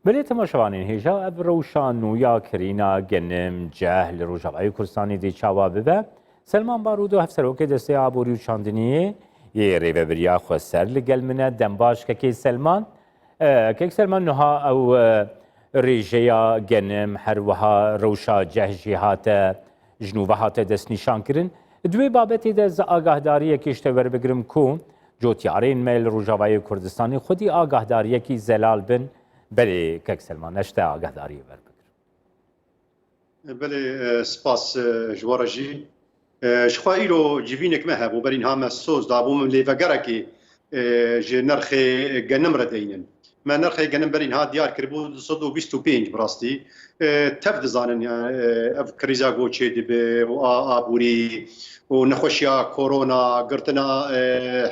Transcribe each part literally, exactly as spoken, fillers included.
Belê temaşevanên hêja, ev rewşa nû ya kirîna genim, ceh li Rojavayê Kurdistanê dê çawa bibe? Selman Barûdo, Hevserokê Destê Aborî û Çandiniyê yê Rêveberiya Xweser li gel min e. Dembaş kekê Selman. E, kek Selman, niha ew, e, rêjeya genim, her wiha rewşa ceh jî hate, ji nû ve hate destnîşankirin. Di wê babetê de ez agahdariyekê ji te werbigirim ku cotyarên me li Rojavayê Kurdistanê xwedî agahdariyekî zelal bin. Belê kek Selman, ez ji te agahdariyê werbigirim. Belê, e, spas, e, ji we re jî. E, ji xwe îro civînek me hebû, berî niha me soz dabû, min lêvegerekê, e, ji nirxê genim re deynin. Me nirxê genim berî niha diyar kiribû du sed û bîst û pênc bi rastî. E, tev dizanin, yani, e, ev krîza goçê dibe û a, aborî û nexweşiya korona, girtina, e,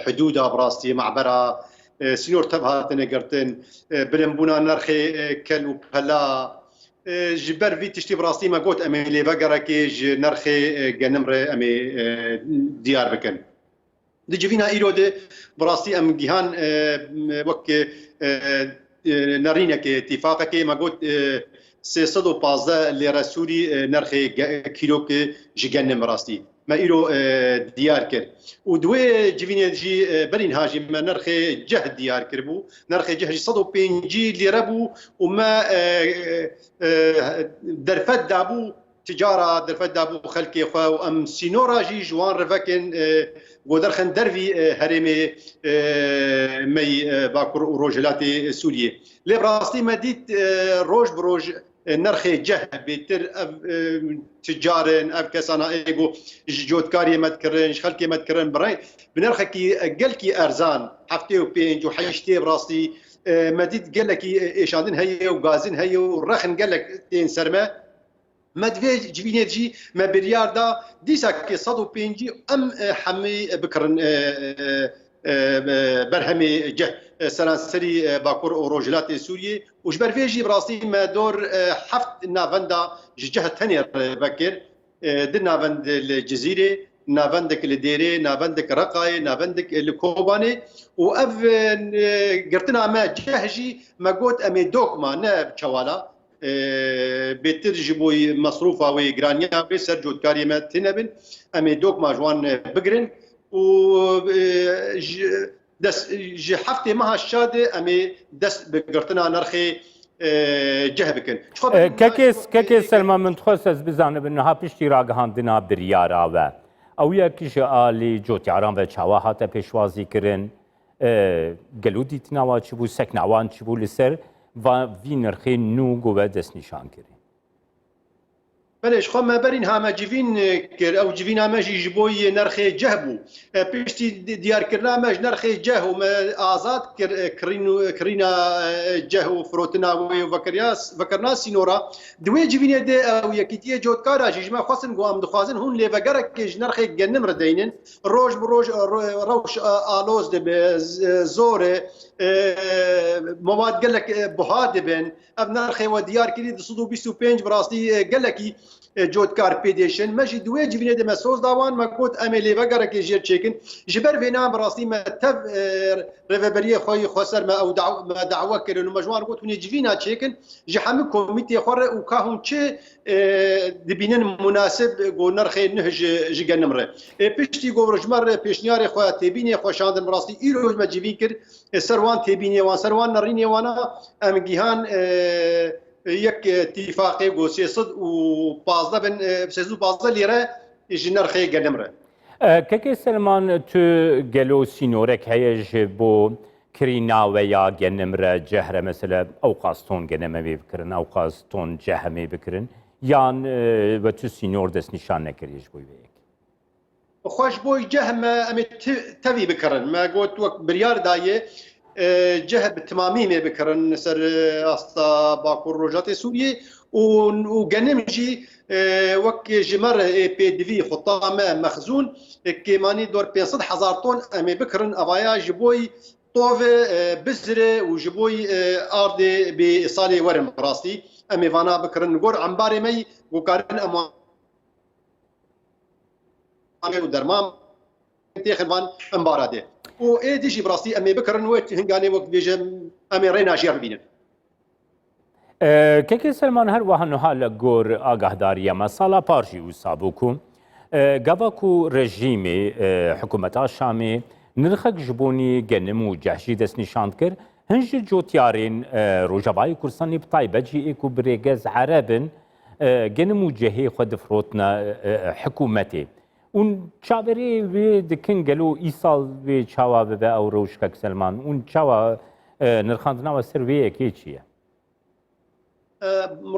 hidûda bi rastî, mabera, e, sînor tev hatine girtin, e, bilimbûna nirxê, e, kel û pela, e, ji ber vî tiştî bi rastî me got, em ê lêvegerekê ji nirxê, e, genim re em ê, e, diyar bikin. Di civîna îro de bi rastî em gihan, e, wek, e, e, nerînekê, tîfaqekê me got, e, sê sed û pazdeh lêre Sûrî, e, nirxê ge-, kîlok, e, ji genim bi rastî. Me îro, e, diyar kir. Û di wê civînê jî, e, berî niha jî me nirxê ceh diyar kiribû. Nirxê ceh jî sed û pêncî lîre bû û me, e, e, derfet dabû ticara, derfet dabû xelkê xwe û em sînora jî ji wan re vekin, e, ku derxin dervî, e, herêmê, e, me yî, e, Bakur û Rojhilatê Sûriyê. Lê bi rastî me dît, e, roj bi roj e, nirxê ceh bêtir ev, e, ticar in, ev kesana ê ku ji cotkariyê me dikirin, ji xelkê me dikirin, bi reng, bi nirxekî, e, gelkî erzan, heftê û pênc û heştê bi rastî, e, me dît gelekî, e, êşandin heye û gazin heye û rexin gelek tên ser me. Me di vê civînê jî me biryar da dîsa ke sed û pêncî em, e, hemî bikirin, e, e, e, berhemê ceh, e, seranserî, e, Bakur û Rojhilatê Sûriyê. Û ji ber vê jî bi rastî me dor, e, heft navenda ji ceh tenê re vekir. E, di navend li Cizîrê, navendek li Dêrê, navendek Reqayê, navendek li Kobanê. Û ev, e, girtina me ceh jî me got em ê dokma, ne çewala. E, bêtir ji bo mesrûfa wê, giraniya wê ser cotkariyê me tune bin. Em ê dokma ji wan, e, bigirin. Û, e, ji, dest, ji heftê meha şa de em ê dest bi girtina nirxê, e, ceh bikin. Ji xwe E, bikin, kekê, kekê Selma, min dixwest ez bizanibin, niha piştî ragihandina biryara we, ew yek ji alî cotyaran ve çawa hate pêşwazî kirin? E, gelo dîtina wan çi bû, sekna wan çi bû li ser va-, vî nirxê nû ku we destnîşan kirî? Belê, ji xwe me berî niha me civîn, e, kir. Ew civîna me jî ji bo yê nirxê ceh bû. E, piştî di-, diyarkirina me ji nirxê ceh û me azad kir, e, kirîn û, kirîna, e, ceh û firotina wê û vekiriya, vekirina sînora. Di wê civînê de ew yekîtiyê cotkara jî ji me xwestin ku em dixwazin hûn lêvegerekê ji nirxê genim re deynin. Roj bi roj, e, ro-, rewş, e, aloz dibe, z-, e, zor e, e, mewad gelek, e, buha dibin. Ev nirxê we diyar kirî, du sed û bîst û pênc bi rastî, e, gelekî, e, cotkar pê dêşin. Me jî di wê civînê de me soz da wan, me got, em ê lêvegerekê jêr çêkin. Ji ber vêna bi rastî me tev, e, rêveberiyê xwe yî xweser me ew daw-, me dawe kirin û me ji wan re got, hûn ê civîna çêkin, ji hemû komîtê xwe re û ka hûn çi, e, dibînin munasib ku nirxê nuh ji, ji genim re. E, piştî ku ji me re pêşniyarê xwe, têbînê xwe şandin, bi rastî îro me civîn kir, e, ser wan têbînê wan, ser wan nerînê wana, em gihan, e, yek, e, tîfaqê ku sê sed û pazdeh bin, e, sê sed û pazdeh lîre ji nirxê genim re. E, Kekê Selman, tu gelo sînorek heye ji bo kirîna we ya genim re, ceh re, mesela, ewqas ton genim em ê bikirin, ewqas ton ceh em ê bikirin, yan, e, we tu sînor destnîşan nekiriye ji bo vê yekê? Xwe ji bo ceh me, em ê ti-, tevî bikirin. Me got wek biryar daye, e, ceh bi timamî me bikirin ser, e, asta Bakur Rojatê Sûriyê û, û genim jî, e, wek ji me re ê pêdivî xuta me mexzûn, e, kêmanî dor pênc sed hezar ton em ê bikirin. Evaya ji bo tovê, e, bizirê û ji bo, e, ardê bê salê werin bi rastî em ê vana bikirin. Li gor embarê me yî ku karin em wan û derman têxin van embara de. Û êdî jî bi rastî em ê bikirin wê hinganê wek dibêje em ê rê najiyar bibînin. E, Kekê Selman, her wiha niha li gor agahdariya me sala par jî wisa bû ku, e, gava ku rejîmê, e, hikûmeta Şamê nirxek ji bonî genim û ceh jî destnîşan dikir, hin ji cotyarên, e, Rojavayê Kurdistanê bi taybet jî ê ku bi rêgez ereb in, e, genim û cehê xwe difirotine, e, e, hikûmetê. Hûn çaverê wê dikin gelo îsal wê çawa bibe ew rewş, Kek Selman? Hûn çawa, e, nirxandina we ser wê yekê çi ye? E,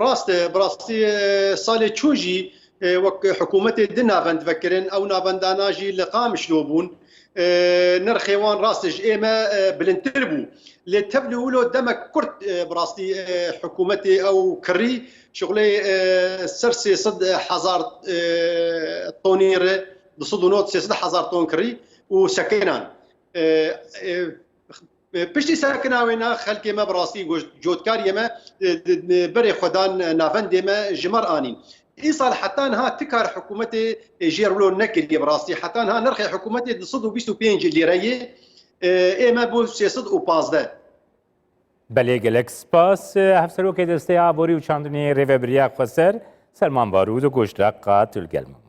Rast e, bi rastî, e, salê çû jî, e, wek hikûmetê di navend vekirin, ew navendana jî li Qamişlo bûn. E, Nirxê wan rast e ji ê me, e, bilindtir bû. Lê tevlî wilo demek kurt, e, bi rastî, e, hikûmetê ew kirî, şixulê, e, ser sê sed hezar, e, tonî re, du sed û nod, sê sed hezar ton kirî û sekinan. E, e, Piştî sekina wê ne xelkê me bi rastî goşt, cotkariyê me, e, di, di, berê xwe dan, e, navendê me ji me re anîn. Îsal heta niha ti kar hikûmetê, e, jê re wilo nekiriye bi rastî. Heta niha nirxê hikûmetê du sed û bîst û pênc lîre ye. E, ê me bû sê sed û pazdeh. Belê, gelek spas. Hevserokê Desteya Aborî û Çandinê Rêvebiriya Xweser, Selman Barû, di goşt re qat li gel me.